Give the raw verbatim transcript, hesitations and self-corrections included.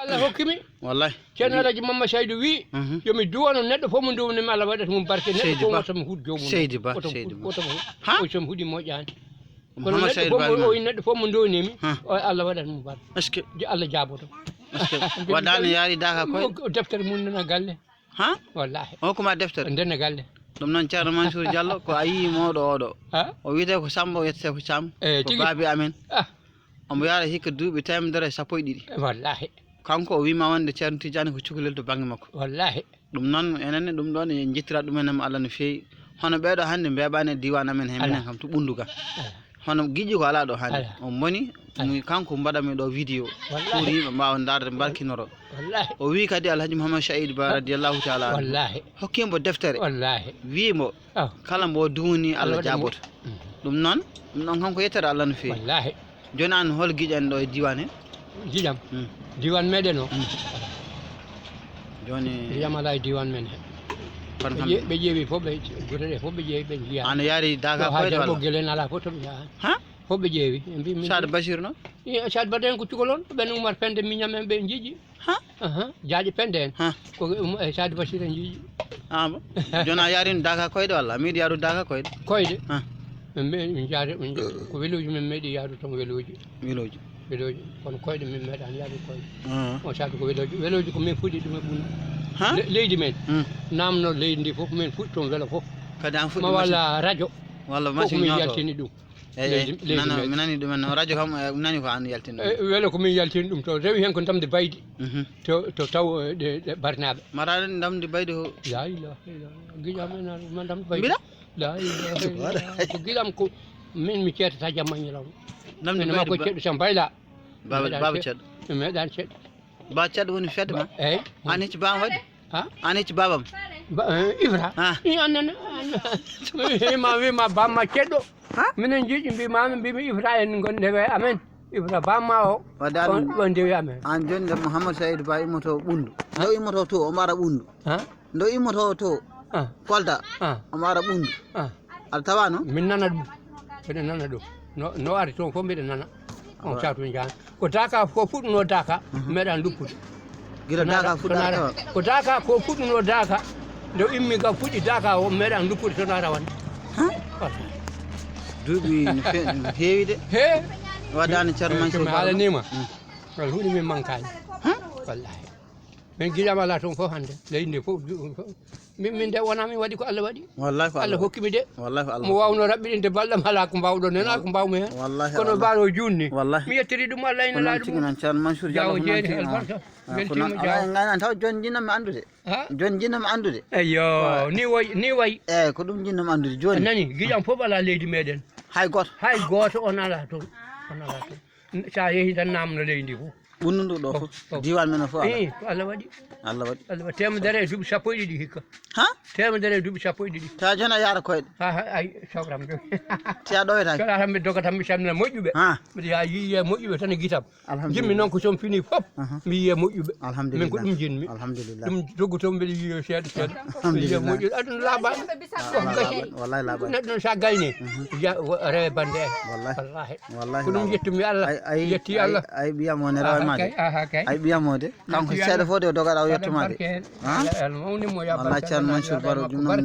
Allah hokki mi. Wallahi. Ceerno Alhaji Mamma Saydu wi, mhm, yo mi duwano neɗɗo fof mo nduwni mi, Allah waɗat mum barke. Neɗɗo fof wota mo huɗ joomum. Seydi Ba, wota mo huɗ, wota mo huɗ. Ha? O so mi huɗi moƴƴaani. Kono Mama neɗɗo Saydu fof mo, o neɗɗo fof mo nduwni mi, ha, o Allah waɗat mum barke. Est-ce que, de Allah jaaboto. Est-ce que waɗaani yaari daaka koye? O deftere mum nana galle. Ha? Wallahi. O hokkuma deftere? Ndenne galle. Ɗum noon, Ceerno Mansour Diallo, ko a yii mawɗo oɗo. Ha? O wiyetee ko Samba, o wiyetee ko Caam. Eh, ko tigi. Baabi amen. Ah. Omo yaara hikka duuɓi teemedere e sappo e ɗiɗi. Wallahi. Kanko o wiima wonde Ceerno Tidiane ko cukalel to bannge makko. Wallahi. Ɗum noon, enen ne ɗum ɗoon en njettirat ɗum en Allah no feewi. Hono ɓeeɗo hannde mbeeɓaani e diiwaan amen he minen kam to Ɓunndu ga. Alaa. Hono giƴƴi ko alaa ɗo hannde. Alaa. On moni, alaa, muy kanko mbaɗami ɗo vidéo. Wallahi. Pour yimɓe mbaawa ndaarde mbarkinoro. Wallahi. O wii kadi Alhaji Mouhammad Saïd Ba radiyallahu taala anhu. Wallahi. Hokki mbo deftere. Wallahi. Wii mbo, ah, kala mbo duwni Allah jaaboto. Mhm. Ɗum noon, ɗum ɗoon kanko yettere Allah no feewi. Wallahi. Jooni aan hol giƴan ɗo e diiwaan he? Giƴam? Hmm. Diiwaan meɗen o? Hmm. Jooni giƴam alaa e diiwaan men he. Kono ɓe kam ƴe-, ɓe ƴeewi fof, ɓe gure ɗe fof ɓe ƴeewi ɓe njiyaa. Aan yaari daaka koyɗe walla? Ɓoggel en alaa fof to mi yahaani. Ha? Fof ɓe ƴeewi. Ɓe mbi min Saad Bachir noon? Eh, Saad Bachir en ko cukalel on, ɓen Umar Pende miñam en ɓe njiƴƴi. Ha? Aha, jaaƴe Pende en. Ha? Ko, um, eh, Saad Bachir en njiƴƴi. Ah bon? Jooni a yaari daaka koyɗe walla? A meeɗi yaarude daaka koyɗe? Koyɗe? Ha? Min, min, min jaari, min, ko weluuji min meeɗi yaarude toon weluuji. Weluuji. Weluuji. Kono koyɗe min meeɗaani yaarude koyɗe. Ah. On saatu ko weluuji. Weluuji ko min fuɗɗi ɗum e Ɓunndu. Ha? Le-, leydi men. Hmm. Naamno leydi ndi fof, min fuɗɗi toon welo fof. Kadi aan fuɗɗi ma machine? Walla radio. Walla fof machine min ñootoowo? Yaltini ɗum. Eyi, leydi, eyi, leydi nana, meeɗen. Mi nani ɗumen noon. Radio kam, eh, mi nani ko aan yaltini ɗum. Eh, welo ko min yaltini ɗum to. Rewi heen ko ndamde baydi. Mhm. To, to taw, eh, ɗe, ɗe barnaaɓe. Mbaɗa ɗum ndamde baydi ko? La ilaha illallah. Giƴam en, ma ndamde baydi. Mbiɗa? La ilaha illallah. Ko giƴam ko min mi ceetata jamma ñalawma. Ndamde baydi makko ba-, ceeɗu sam bayla. Baba, mi meeɗaani baba ce-, ceeɗu. Mi meeɗaani ceeɗu. Ba Ceɗɗo woni fedde ma? Ba-, eyi. An hecci bam waɗi? Ha? An hecci babam? Ba-, eh, Ibra. Ha? I an nan, an, wima, wima bamma Ceɗɗo. Ha? Minen jiiƴi mbimami, mbimi Ibra en ngonde we amen. Ibra bamma o, wadde an, on, on dewi amen. An joni nde Mouhammad Saïd Ba immoto Ɓunndu. Ha? Nde immoto to, o mbara Ɓunndu. Ha? Nde immoto to, ah, Kolda, ah, omo ara Ɓunndu. Ah. Aɗa tawa noon? Min nana ɗum. Mbiɗa nana ɗum. No, no ari toon fof mbiɗa nana. On, ah, saatu njaan. Ko daaka ko fuɗɗuno daaka, mhm, meeɗa luppude. Gila daaka fuɗɗa tawa? Ko daaka ko fuɗɗuno daaka. Nde o immi ga fuɗɗi daaka o meeɗa luppude toon ara wande. Huh? Wata. Duuɓi no fe-, no heewi de. He? Wadani Ceerno Mansour Ba. Haalanima. Hmm. Wal huɗi min mankaani. Huh? Wallahi. Min giƴam alaa toon fof hannde. Leydi ndi fof, min, min nde wonaa min waɗi ko Allah waɗi. Wallahi ko Allah Allah waɗi. Hokki mi de. Wallahi ko Allah waɗi. Mo waawno raɓɓiɗinde balɗam alaa ko mbaawɗon heen, alaa ko mbaawmi heen. Wallahi kono Allah waɗi. Baaro o juutni. Wallahi. Mi yettiri ɗum Allah ina laaɗi ɗum. Ko noon tigi noon, Ceerno Mansour Diallo ko noon tigi. Jaawo jeeri albarka. Ah, ko weltiima noon. Jaawo. Alaa, ngaynan taw jooni njinnoo-mi anndude. Ha? Jooni njinnoo-mi anndude. Eyyo, ni wayi, ni wayi. Eeyi, ko ɗum njinnoo-mi anndude jooni. A nani, giƴam fof alaa leydi meeɗen. Hay gooto. Hay gooto on alaa toon. On alaa toon. Sa yehi tan naamno leydi ndi fof. Ɓunndu ndu ɗo fof. Fof, fof. Diiwaan men o fof alaa. Ii, ko Allah waɗi. Allah waɗi. Allah waɗi. Teemedere e duuɓi sappo e ɗiɗi hikka. Ha? Teemedere e duuɓi sappo e ɗiɗi. Tawa jooni a yaara koyɗe. Ha, ha, ay, sawram jooni. Ti a ɗowetaake. Kala tan mi doga tan mi salmina moƴƴuɓe. Ha. Mbiɗa yaa yiye moƴƴuɓe tan e gitam. Alhamdulillah. Jimmi noon ko somi fini fof, aha, mi yiye moƴƴuɓe. Alhamdulillah. Min ko ɗum jinmi. Alhamdulillah. Ɗum joggoto mbiɗa yiyo seeɗa seeɗa. Alhamdulillah. Mi yiye moƴƴuɓe. Aduna laaɓaani. Ah, ko gasi. Wallahi laaɓaani. Neɗɗo no sa gayni. Mhm. Ya, wa-, rewe bannde en. Wallahi. Wallahi. Wallahi ko ɗum laaɓaani. Yettumi Allah. Ay, ay, yetti ay, Allah. Ay, ɓiyam o ne rewa e maade. Aha, kay, aha, kay. Ay, ɓiyam o de. Kanko yetti seeɗa Allah. Fof de o dogaɗa o yettumaade. Barke en. Ha? Allah, Allah mawnimo ya. Wallahi barke Ceerno Allah, Mansour Baro, Allah ɗum noon